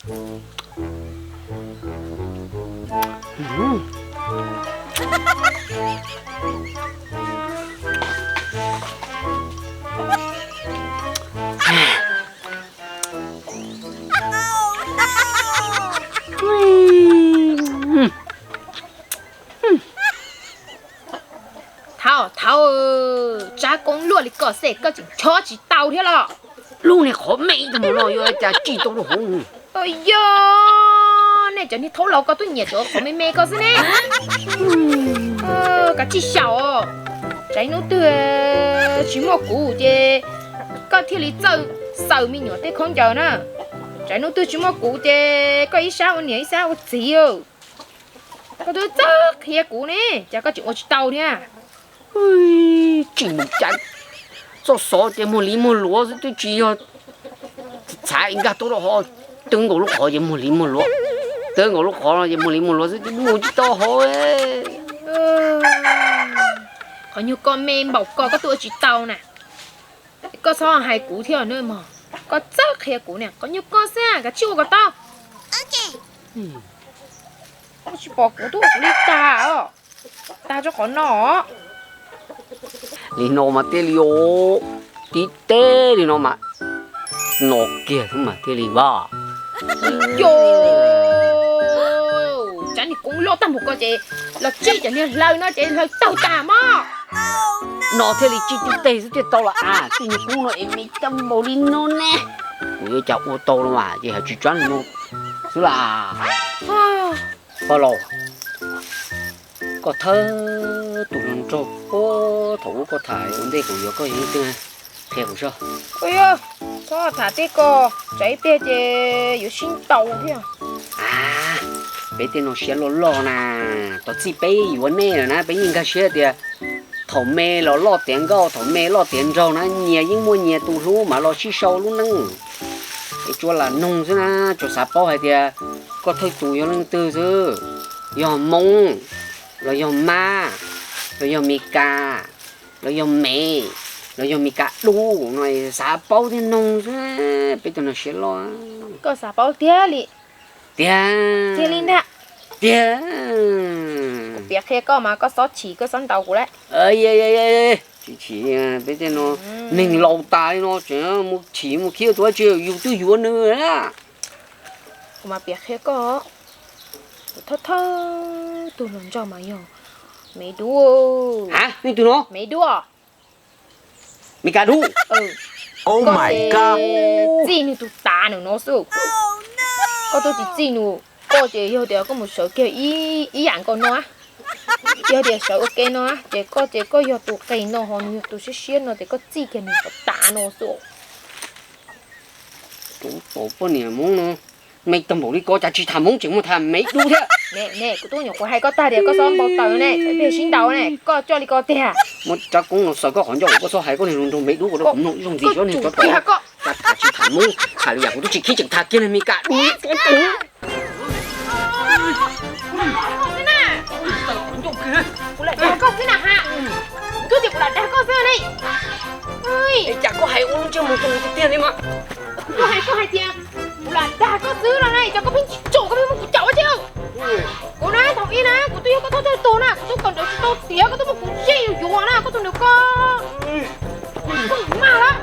Thaum, thaum, tsab koob luaj li ko xwb koj tseem chob tsis tau thiab los? Lub niag qhov me tag mus no yuav cas tsis tau rau hauv. Yog, nej cov niag thaub laus ko twb nyiam cov qhov me me ko xwb ne. Kav tsij xyaum, tsam hnub twg tsis muaj kuv ces koj thiaj li txawj xaws me nyuam tej khaub ncaws na. Tsam hnub twg tsis muaj kuv ces koj ib sab ua niam ib sab ua txiv. Koj twb txawj qhia kuv ne, cas koj tseem ua tsis tau thiab? Tsis mus cas, txoj xov tias muag li muag luav xwb twb tsis yog txhav nkag tau rau hauv, twb nkaus lub qhov ces muag li muag luav, twb nkaus lub qhov no ces muag li muag luav xwb twb mus tsis tau hauv. Qhov nyuag koj me npaum ko koj twb ua tsis tau na. Koj txhob hais kuv thiab na mog, koj txawj qhia kuv ne, qhov nyuag koj xwb kav tsij ua kom tau. Tsis pom kuv twb ua kuv li tag os, tag tso qhov no. Li no mas thiaj li, tib teg li no mas, no kiag xwb mas thiaj li vaj. Yog, tsam niag koob loj tag npaum ko ces los tsij cov niag hlaws no ces hlaws tawg tag mog. No thiaj li tsij tib teg xwb thiaj tau los as, tej niag koob no es me tag npaum li no ne. Kuv yuav cas ua tau los mas ces hais tsis tsob li no xwb las. Pog laus, koj thawb tus hluas nraug puag thaum ub koj tham ua ntej kuv yuav koj yog leej twg? Qhia kuv saib. Txhob tham tej ko, tsam ib pliag ces yuav sib ntaus thiab. A, peb tej no siab loj loj na, tos txij peb yuav nej lawm na peb yeej nkag siab tias thaum me los loj tiav nkauj, thaum me loj tiav nraug na, nyias yeej muaj nyias tus hlub mas los sib sau lub neej. Es tsuas lam noog xwb na, tsuas xav paub hais tias koj thawj tus yog leej twg xwb, yog Hmoob, los yog Mab, los yog Mes Kas, los yog Mev, los yog Mes Kas Dub no, xav paub thiab noog xwb, peb tej no siab loj. Koj xav paub tiag li? Tiag. Tiag li ntag. Tiag. Kuv piav qhia koj mas koj txhob chim koj txhob ntaus kuv lawm. Tsis chim, peb tej no neeg laus tas li no tseem mus chim mus khiav tus dab tsi, yus twb yuav nws. Kuv mas piav qhia koj, kuv thawj thawj tus hluas nraug mas yog Mev Dub. Ha, nej tus no? Mev Dub. Mes Kas Dub. Koj txij nws tus tav nws no xwb. Koj twb tsis txij nws, koj ces yog tias koj mus sawv kiag ib yam nkaus no, yog tias sawv ua ke no ces koj ces koj yog tus qis no ho nws yog tus siab siab no ces koj txij kiag nws tus tav no xwb. Tus poj niam Hmoob no, me tag npaum li ko cas tsis tham Hmoob tseem mus tham Mev Dub thiab. Ne, kuv tub nyuam qhuav hais koj tag tias koj txhob npau taws ne, peb sib ntaus ne, koj coj li ko tiag. Muab rab koob no xaws koj qhov ncauj, koj txhob hais koj niag hluas nraug Mev Dub ko rau kuv mloog ib zaug ntxiv, cov niag tsov tom. Cas tham tsis tham Hmoob, tham lwm yam kuv twb tsis khib tseem tham kiag niag Mes Kas Dub. Kuv lam dag koj xwb na ha. Kuv twb tias kuv lam dag koj xwb ne. Cas koj hais ua lub ntsej muag rau kuv tiag tiag li mas. Koj hais, koj hais tias kuv lam dag koj xwb los ne, cas koj pheej tsis tsom, koj pheej muab kuv caum ua tsi. Kuv na, thaum ub na kuv twb yog koj thawj thawj tug na, kuv twb kawm ntawv tsis tau tiav, koj twb muab kuv zej yuav yuav na, koj tus ntawd koj, koj mag lawm.